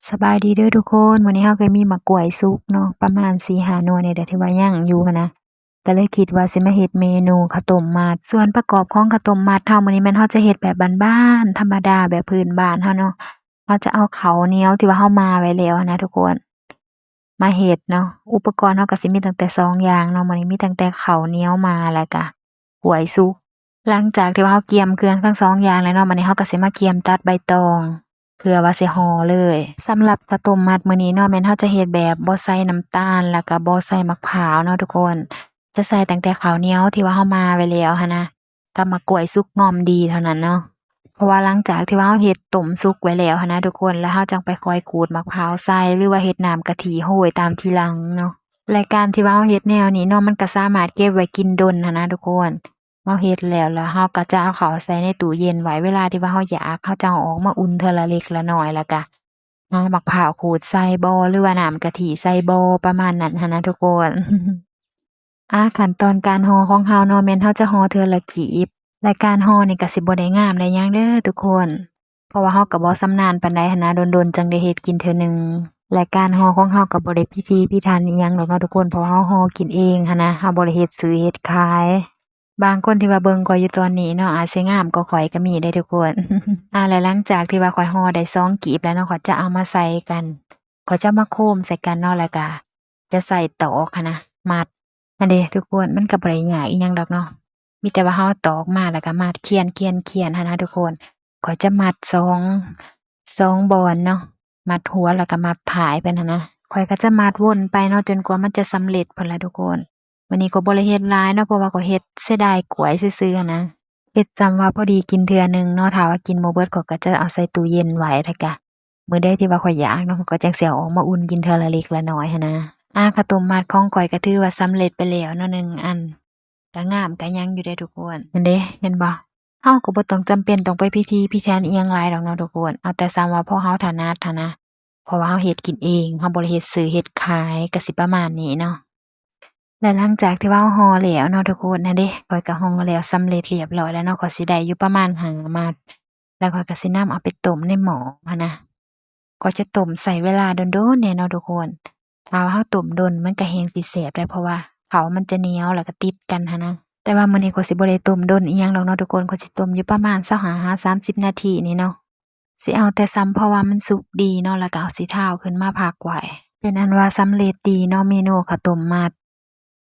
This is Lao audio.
ສະບາຍດີເດີທຸກຄົນ, ມື້ນີ້ເຮົາກໍມີໝາກກ້ວຍສຸກເນາະ ປະມານສີ່ຫ້າໜ່ວຍນີ້ແຫຼະ ທີ່ວ່າຍັງຢູ່ຫັ້ນນະ, ກໍເລີຍຄິດວ່າຊິມາເຮັດເມນູເຂົ້າຕົ້ມມັດ. ສ່ວນປະກອບຂອງເຂົ້າຕົ້ມມັດເຮົາມື້ນີ້ແມ່ນເຮົາຈະເຮັດແບບບ້ານໆ ທຳມະດາ ແບບພື້ນບ້ານເຮົາເນາະ. ເຮົາຈະເອົາເຂົ້າໜຽວທີ່ວ່າເຮົາໝ່າໄວ້ແລ້ວຫັ້ນນະທຸກຄົນ ມາເຮັດເນາະ. ອຸປະກອນເຮົາກໍຊິມີຕັ້ງແຕ່ສອງຢ່າງເນາະ, ມື້ນີ້ມີຕັ້ງແຕ່ເຂົ້າໜຽວໝ່າ ແລ້ວກະກ້ວຍສຸກ. ຫຼັງຈາກທີ່ວ່າເຮົາກຽມເຄື່ອງທັງສອງຢ່າງແລ້ວເນາະ, ບາດນີ້ເຮົາກໍຊິມາກຽມຕັດໃບຕອງ ເພື່ອວ່າຊິຫໍ່ເລີຍ. ສຳລັບເຂົ້າຕົ້ມມັດມື້ນີ້ເນາະ ແມ່ນເຮົາຈະເຮັດແບບບໍ່ໃສ່ນ້ຳຕານ ແລ້ວກໍບໍ່ໃສ່ໝາກພ້າວເນາະທຸກຄົນ, ຈະໃສ່ຕັ້ງແຕ່ເຂົ້າໜຽວທີ່ວ່າເຮົາໝ່າໄວ້ແລ້ວຫັ້ນນະ ກັບໝາກກ້ວຍສຸກງ່ອມດີເທົ່ານັ້ນເນາະ. ເພາະວ່າຫຼັງຈາກທີ່ວ່າເຮົາເຮັດຕົ້ມສຸກໄວ້ແລ້ວຫັ້ນນະທຸກຄົນ, ແລ້ວເຮົາຈັ່ງໄປຄ່ອຍຂູດໝາກພ້າວໃສ່ ຫຼືວ່າເຮັດນ້ຳກະທິໂຮຍຕາມທີຫຼັງເນາະ. ແລະ ການທີ່ວ່າເຮົາເຮັດແນວນີ້ເນາະ ມັນກໍສາມາດເກັບໄວ້ກິນດົນຫັ້ນນະທຸກຄົນ. ເຮົາເຮັດແລ້ວ ແລ້ວເຮົາກໍຈະເອົາເຂົ້າໃສ່ໃນຕູ້ເຢັນໄວ້, ເວລາທີ່ວ່າເຮົາຢາກ ເຮົາຈັ່ງເອົາອອກມາອຸ່ນເທື່ອລະເລັກລະນ້ອຍ ແລ້ວກະເອົາໝາກພ້າວຂູດໃສ່ບໍ ຫຼືວ່ານ້ຳກະທິໃສ່ບໍ ປະມານນັ້ນຫັ້ນນະທຸກຄົນ. ອາ ຂັ້ນຕອນການຫໍ່ຂອງເຮົາເນາະ ແມ່ນເຮົາຈະຫໍ່ເທື່ອລະກີບ ແລະ ການຫໍ່ນີ້ກໍຊິບໍ່ໄດ້ງາມໄດ້ຫຍັງເດີທຸກຄົນ, ເພາະວ່າເຮົາກໍບໍ່ຊຳນານປານໃດຫັ້ນນະ, ດົນໆ ຈັ່ງໄດ້ເຮັດກິນເທື່ອໜຶ່ງ. ແລະ ການຫໍ່ຂອງເຮົາກໍບໍ່ໄດ້ພິຖີພິຖັນອີ່ຫຍັງດອກເນາະທຸກຄົນ, ເພາະວ່າເຮົາຫໍ່ກິນເອງຫັ້ນນະ, ເຮົາບໍ່ໄດ້ເຮັດຊື້ເຮັດຂາຍ. ບາງຄົນທີ່ວ່າເບິ່ງຂ້ອຍຢູ່ຕອນນີ້ເນາະ ອາດຊິງາມກວ່າຂ້ອຍກໍມີເດ້ທຸກຄົນ. ອາ ແລະ ຫຼັງຈາກທີ່ວ່າຂ້ອຍຫໍ່ໄດ້ສອງກີບແລ້ວເນາະ, ຂ້ອຍຈະເອົາມາໃສ່ກັນ, ຂ້ອຍຈະມາໂຄມໃສ່ກັນເນາະ, ແລ້ວກະຈະໃສ່ຕອກຫັ້ນນະ ມັດ. ຫັ້ນເດ້ທຸກຄົນ, ມັນກໍບໍ່ໄດ້ຍາກອີ່ຫຍັງດອກເນາະ, ມີແຕ່ວ່າເຮົາຕອກມາ ແລ້ວກໍມັດຂຽນໆໆ ຫັ້ນນະທຸກຄົນ. ຂ້ອຍຈະມັດສອງ ສອງບ່ອນເນາະ, ມັດຫົວ ແລ້ວກໍມັດທ້າຍເພິ່ນຫັ້ນນະ. ຂ້ອຍກໍຈະມັດວົນໄປເນາະ ຈົນກວ່າມັນຈະສຳເລັດພຸ້ນລະທຸກຄົນ. ມື້ນີ້ກໍບໍ່ໄດ້ເຮັດຫຼາຍເນາະ ເພາະວ່າກໍເຮັດເສຍດາຍກ້ວຍຊື່ໆ ຫັ້ນນະ, ເຮັດສ່ຳວ່າພໍດີກິນເທື່ອໜຶ່ງເນາະ. ຖ້າວ່າກິນບໍ່ເບິດ ຂ້ອຍກໍຈະເອົາໃສ່ຕູ້ເຢັນໄວ້ ແລ້ວກະມື້ໃດທີ່ວ່າຂ້ອຍຢາກເນາະ ຂ້ອຍກໍຈັ່ງຊິເອົາອອກມາອຸ່ນກິນເທື່ອລະເລັກລະນ້ອຍຫັ້ນນະ. ອາ ເຂົ້າຕົ້ມມັດຂອງຂ້ອຍກໍຖືວ່າສຳເລັດໄປແລ້ວເນາະ ໜຶ່ງອັນ, ກໍງາມກໍຫຍັງຢູ່ເດ້ທຸກຄົນ. ຫັ້ນເດ້ ເຫັນບໍ່? ເຮົາກໍບໍ່ຕ້ອງຈຳເປັນຕ້ອງໄປພິຖີພິຖັນອີ່ຫຍັງຫຼາຍດອກເນາະທຸກຄົນ, ເອົາແຕ່ສ່ຳວ່າພໍເຮົາຖະໜັດຫັ້ນນະ. ເພາະວ່າເຮົາເຮັດກິນເອງ, ເຮົາບໍ່ໄດ້ເຮັດຊື້ເຮັດຂາຍ, ກໍຊິປະມານນີ້ເນາະ. ແລະ ຫຼັງຈາກທີ່ວ່າເຮົາຫໍ່ແລ້ວເນາະທຸກຄົນ, ຫັ້ນເດ້ ຂ້ອຍກໍຫໍ່ແລ້ວສຳເລັດລຽບຮ້ອຍແລ້ວເນາະ, ຂ້ອຍຊິໄດ້ຢູ່ປະມານຫ້າມັດ, ແລ້ວຂ້ອຍກໍຊິນຳເອົາໄປຕົ້ມໃນໝໍ້ຫັ້ນນະ. ຂ້ອຍຈະຕົ້ມໃຊ້ເວລາດົນໆແດ່ເນາະທຸກຄົນ. ຖ້າວ່າເຮົາຕົ້ມດົນມັນກໍແຮ່ງຊິແຊບໄດ໋, ເພາະວ່າເຂົ້າມັນຈະໜຽວ ແລ້ວກໍຕິດກັນຫັ້ນນະ. ແຕ່ວ່າມື້ນີ້ຂ້ອຍຊິບໍ່ໄດ້ຕົ້ມດົນອີ່ຫຍັງດອກເນາະທຸກຄົນ, ຂ້ອຍຊິຕົ້ມຢູ່ປະມານຊາວຫ້າຫາສາມສິບນາທີນີ້ເນາະ. ຊິເອົາແຕ່ສ່ຳ ເພາະວ່າມັນສຸກດີເນາະ, ແລ້ວກໍເອົາສີທາວຂຶ້ນມາພັກໄວ້. ເປັນອັນວ່າສຳເລັດດີເນາະ ເມນູເຂົ້າຕົ້ມມັດ.